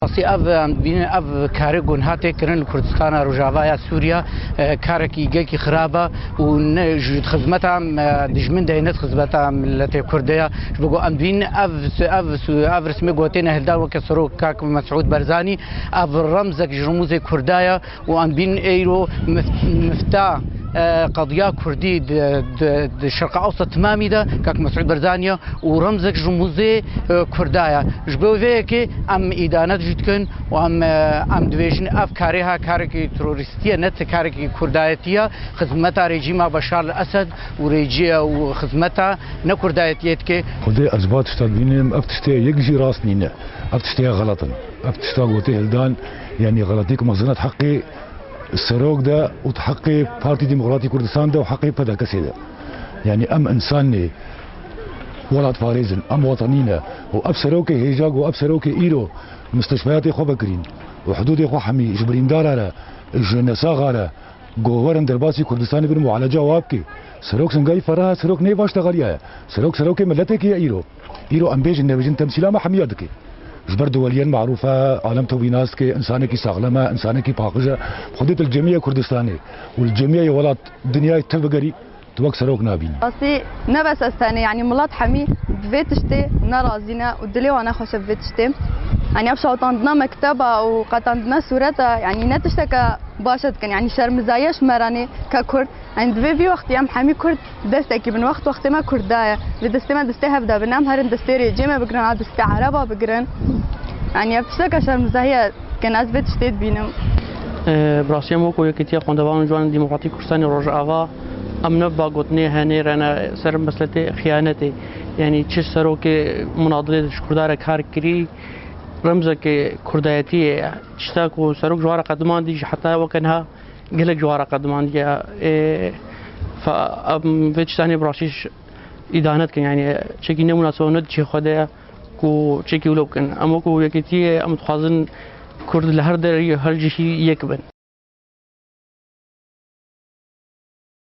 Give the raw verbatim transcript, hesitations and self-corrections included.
Rastî ev, em dibînin ev karê ku niha tê kirin li Kurdistana Rojava ya Sûriya, e, karekî gelkî xirab e û ne ji xizmeta, e, dijmin de ye, ne xizmeta miletê Kurd de ye. Ji bo ku em dibînin ev, ev, ev rismê ku têne hildar weke serok kak Mesûd Barzanî, ev remzek ji remûzê Kurda ye û em dibînin êro mif-, mifta, e, qediya Kurdî di, di, di Şerqa Ewseta timamî de kak Mesûd Barzanî ye û remzek ji muzê, e, Kurda ye. Ji bo vê yekê em îdanet jî dikin û em, e, em dibêjin ev karê ha karekî terorîstî ye, ne ti karekî kurdayetî ye. Xizmeta rejîma Beşar el Esed û rejî-, û xizmeta ne kurdayetiyê dike. Xwedê ez va tişta dibînim, ev tiştê yek jî rast nîne. Ev tiştê xelet in. Ev tişta gotê hildan, yanî xeletî ku mexzina di heqê serok de û di heqê Partî Demokratî Kurdistan de û heqê P D K'ê de. Yanî em însan ne, welatparêz in, em wetenî ne. Û ev serokê hêja ku ev serokê îro mistişfeyatê xwe vekirîn û hidûdê xwe hemî ji birîndara re, ji nesaxa re, ku werin derbasî Kurdistanê bin mualeca wa bike. Serok Singayî Ferah e, serok nê va ştexeliya ye. Serok, serokê miletekî ye îro. Îro em bêjin nebêjin temsîla me hemiya dike. Ji ber di weliyên marûf e, alem tu wî nas dike, însanekî saxlem e, însanekî paqij e. Xwedê tu li cemiyê Kurdistanê û li cemiyê welat dinyayê tu bigerî, tu wek serok nabînî. Rastî ne bes ez tenê, yanî milet hemî bi vê tiştê nerazî ne û dilê wan nexweş e bi vê tiştê. Yanî ev şewitandina mekteba û qetandina sûreta, yanî ne tişteke baş e dikin. Yanî şermizayiye ji me re nê ke Kurd. Yanî divê vî wextî em hemî Kurd destekî bin. Wext wextê me Kurda ye. Vê destê me destê hev de bin. Em herin destê rêcê me bigirin, a destê Ereba bigirin. Yanî ev tişteke şermizahiye dikin. Ez vê tiştê dibînim. E, bi rastî em wekî Yekîtiya Xwendevan û Ciwanên Demokratîk Kurdistanê Rojava, em ne ba gotinê henê re ne ser mesletê xiyanetê. Yanî çi serokê munadilê ji Kurda re kar kirî, remzekê kurdayetiyê ye. Tişta ku serok ji wan re qedimandî jî heta weke niha gelek ji wan re qedimandiye. Ê, fa-, em vê tiştanê bi rastî îdane dikin, yanî çekî ne munasebe ne di cihê xwe de ye ku çekî wilo bikin. Em wekû yekîtiyê em dixwazin Kurd li her derê, her cihî yek bin.